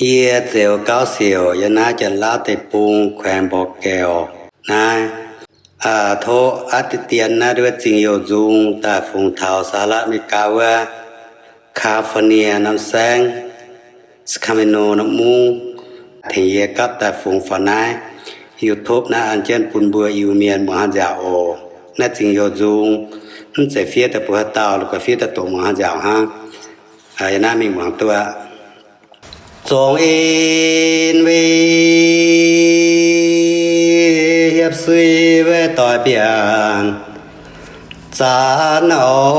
Yie Zeux Gauv Siouc, yiem naaiv Janx-Laauv Deic-Bung, แขวงบ่อแก้ว naaiv. Tov aav deix dien naaiv nduov Zingh Youh Nzung daaih fungx taux สหรัฐอเมริกา wuov California norm saengv, Sacramento norm mungv, tengx yie gapv daaih fungx faaux naaiv YouTube naaiv an jienv bun mbuo Iu-Mienh muangx haaix nziaauc oc. Naaiv Zingh Youh Nzung, mv zeiz fiev daaih bun haaix dauh, la'guaih fiev daaih doqc muangx haaix nziaauc hnangv. Yiem naaiv mingh muangx duqv. Zongh en wei hiepv sui wei doix biangh zanc oc,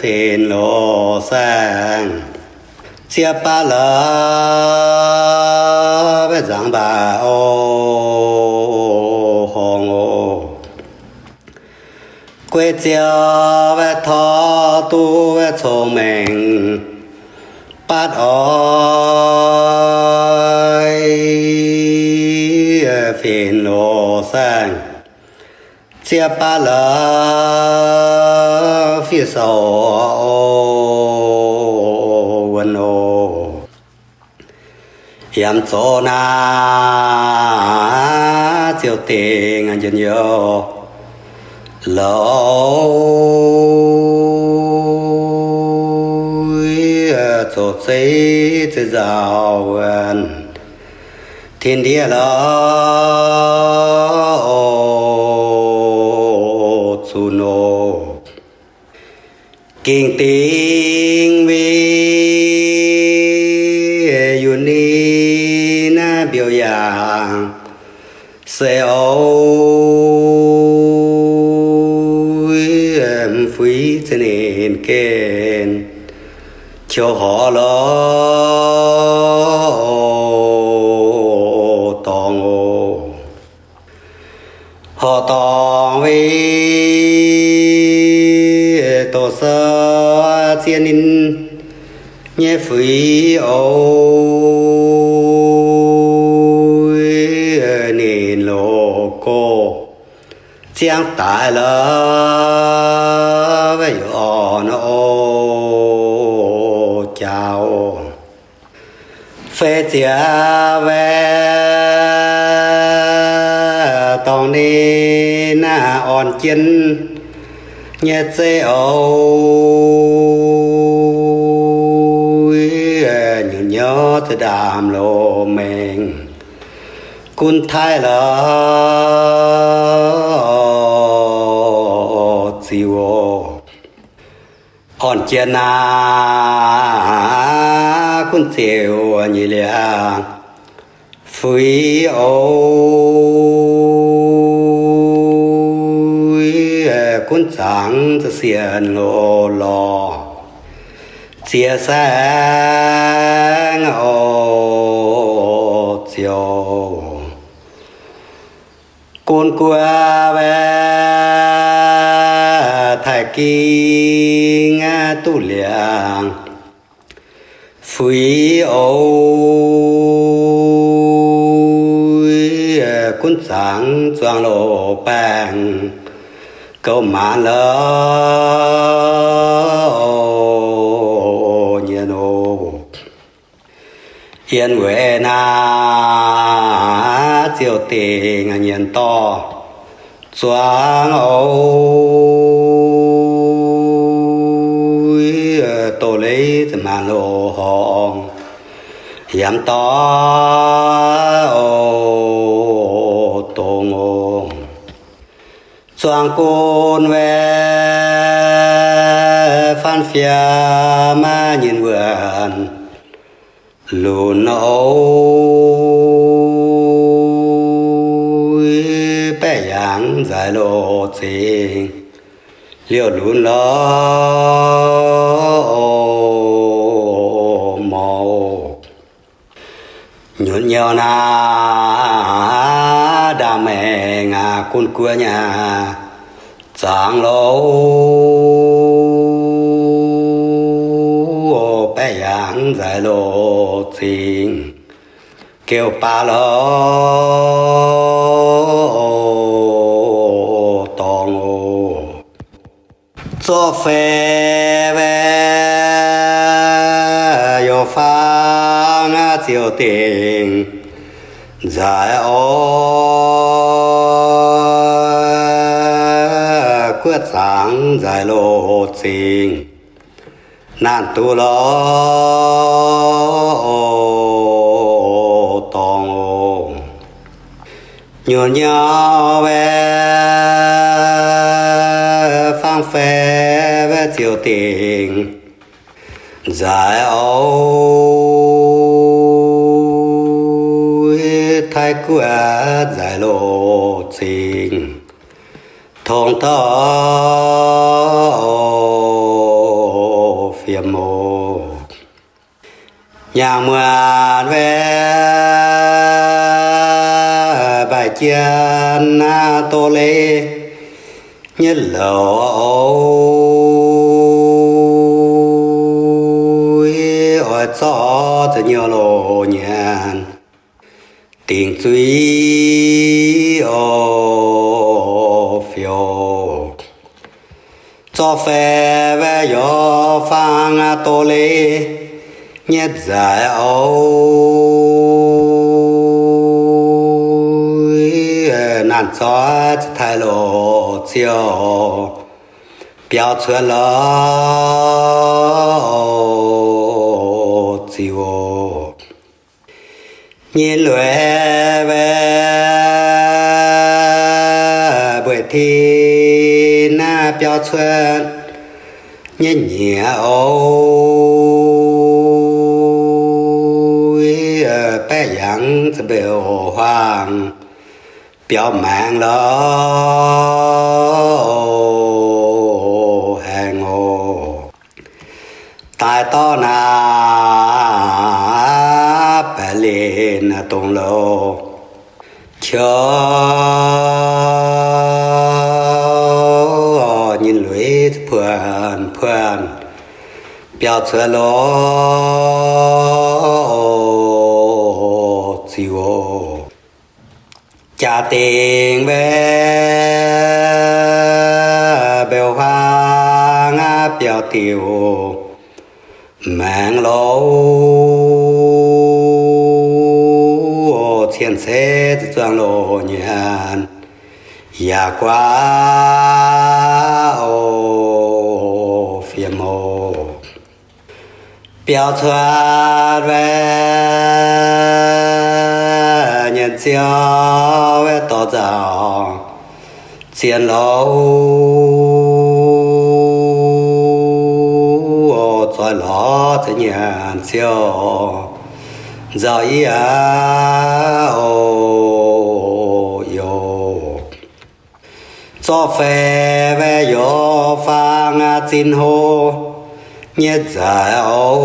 fin-loz saengv ziex baav la'fiev nzangc mbaac oc, horngh oc. Guei ziouc wav torv duqv wav cong-mengh, batv oix fin-loz saengv ziex baav la'fiev sou wuonx oc. Yiem zoux naaiv ziouc dingc njien-youh louz, zoux zeiv zeiv nzauh wuonx tin-ndiev la'oc, zuqc noqc. Gengh dingc wei yunh ninh naaiv mbiouh yaangh se oc, mv fuix za'ninh gen qiu horx lorz dorngx oc. Horqc dorngx wei doqc sou ziex ninh nyei fuix oc, ninh loz-gox ziangh daaih la'oc, wuov youc orn oc, jaax oc. Fei ziex wav dorngx ninh naaiv orn jienv nyei zeiv oc, nyungc nyouz za'ndaamv loz-mengh gunv taaih la'oc, ziux oc. Orn jienv naaiv gunv ziux nyic liangx fuix oc, gunv zangx za'sienx loz-lorqc ziex saengv oc, ziouc gunv guoqv wav taaih ging duqv liangx fuix oc, gunv zangx zuangx loz baengh goux maanc la'oc, nyienh oc. Yiem weic naaiv ziouc dingc nyienx dorh zuangx oc, doz-leiz za'maanc loz-horngh yaac dorh oc, dongz oc. Zuangx gunv wav faan fiem maiv nyinh wuonc lunx oc, baeqc yangh nzaic loz-zingh liouh lunx lorz oc, mor oc. Nyutc nyouh naaiv ndaangc maengc gunv guoqv nyei zangx loz, baeqc yangh nzaic loz-zingh geuh baac lorz dorngx oc. Zorqv fei wav nzaic oc, guoqv zaangc nzaic loz-zingh, naanc duqv lorz dorngx oc. Nyuoz nyauv wae, fangv faix wae ziouc dingc nzaic oc, taiv guoqv nzaic loz-zingh, tongx dorv fiem oc. Nyaangc muonz wae, mbaih jien naaiv doz-leiz nyei louc oc, oix zorqv za'nyuoz loz nyanc, dingc zuiz oc, fioux. Zorqv faix wae, yaac fangx doz-leiz nyei nzaic oc, naanc zoih za'taiv loz ziouc biaux cuotv lorz ziouc. Nyinh lueic wae, mbueiz tin naaiv biaux cuotv nyei nyiec oc, baeqv yangh za'beuc huaang biaux maengx lorz haengh oc. Daaih dorv naaiv baeqc linh dongh louc qiouv, nyinh lueic puonx puonx biaux cuotv lorz ziouc. Jaax dingc wae, mbeux huaang aqv biaux diuc maengx lorz, cien-ceqv zuangx loz nyanc yaac guaav oc, fiem oc. Biaux cuotv wae, nyanc ziouc wae dorh nzauc zien lorz, zoih lorz za'nyanc ziouc nzauh yie oc, yoc. Zorqv faix wae, yoc fangx zinh hlo nyei nzaic oc,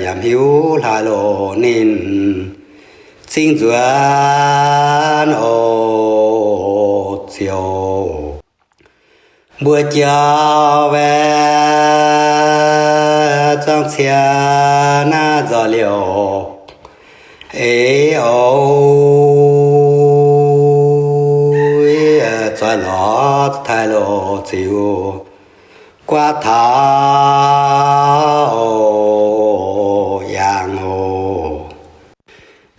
yaac hiuv hlaax loz ninh zingh nzuonx oc, ziouc. Mbuo jauv wae, zangv cien naaiv nzoih liouc eix oc, zoih lorz taaih loz ziouc guaav taux yangh oc.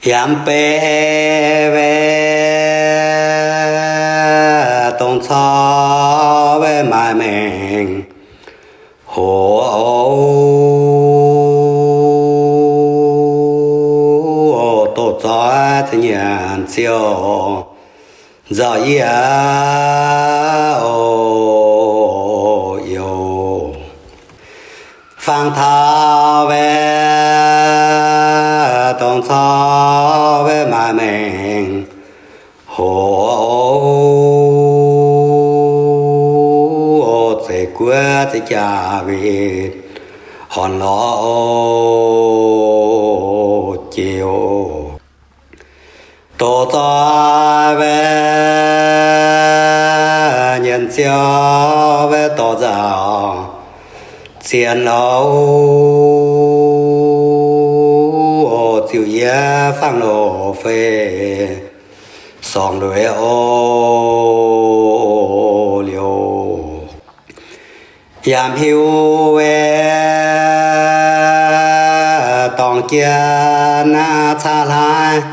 Yaac mv bei wae, dongh corc wae maaiz maengc hoc oc, doqc zoih za'nyanc ziouc nzauh yie oc, yoc. Fangx taux wae, dongh corc wae maaiz maengc hoc oc, zeiv guoqv za'jaax win horn lorz oc, jiex oc. Doqc zoih wae, nyanc ziouc wae dorh nzauc zien lorz, ziouc yie fangx loz-fei sorngx lueic oc, liouc. Yaac hiuv wae, dorngx jien naaiv caa hlaaix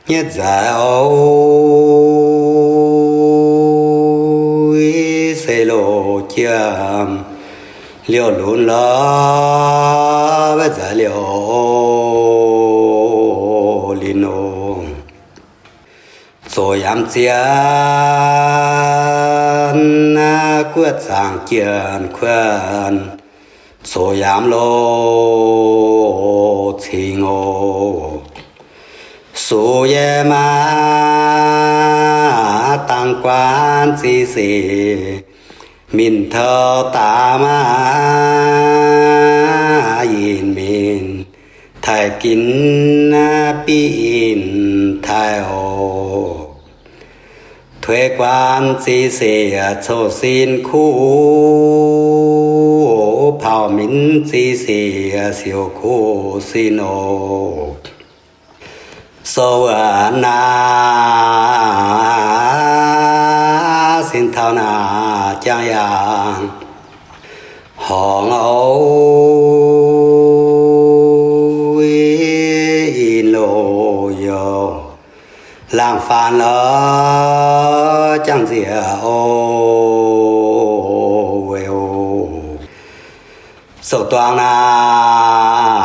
nyei nzaic oc. Se loz jiem liouh lunx lorz wuov nzaic liouh lin oc. Zoqc yaac zien guoqv zaangc jien kuonx, zoqc yaac loz cingx oc. Sux yie maa dangh guaan ziqc sic, mingh taux daaih maa yinh mingh taaih ginv biv inh taaih oc. Tuix guaan ziqc sic coqv sin kuv, pauh minv ziqc sic siouc kuv sin oc. Sou wuov naaiv sin taux naaiv jangx yangh horngz oc. Inh loz youh laangh faanv lorz jangx nziex oc. Weic oc, sou duangx naaiv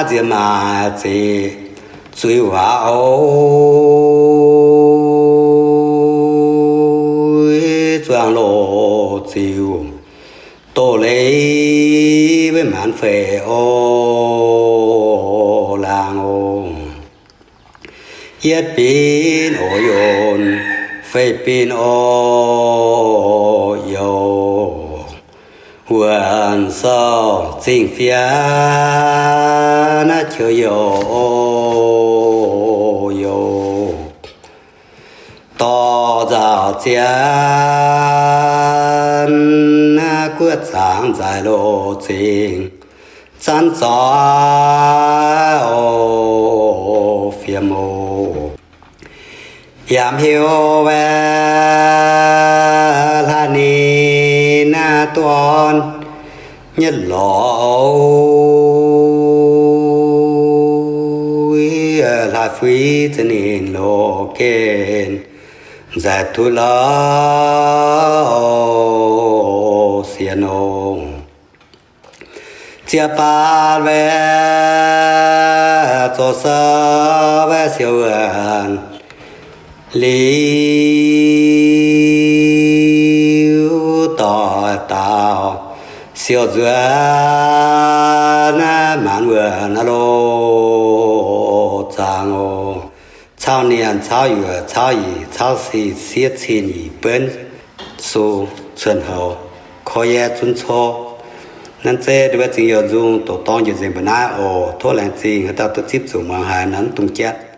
nziex maaih ziqc zuiz waac oc. Zuangx loz ziux doz-leiz wuov maanz feix oc, laangz oc. Yietv binv oc yonc, feix binv oc youh, wuonc souh zingh fiev naaiv qouv youh oc youh. Dorh nzauh zien guoqv zaangc nzaic loz zingh zanv zoih oc, fiem oc. Yaac heuc waeqv hlaax ninh naaiv dorn nyei lorz oc. Hlaax fuix za'gengh ninh loz gen nzaic duqv lorz sienx oc. Ziex baatc waeqv zoux sou waeqv siou wuonc liuz, doix dauh siou nzuonx naaiv maanz wuonc naaiv loz zaangc oc. Cauv nienx, cauv yuoqc, cauv yic, cauv sic, siev cin yic benv sung cuotv houx, korv-yaev zunv cov. Nanv zeiv nduov zingh youh nzung doqc dorng njiec nzengc mbuo naaiv oc. Tov laengz zingh haaix dauh duqv zipv zuqc muangx haiz nanv dungz jatv.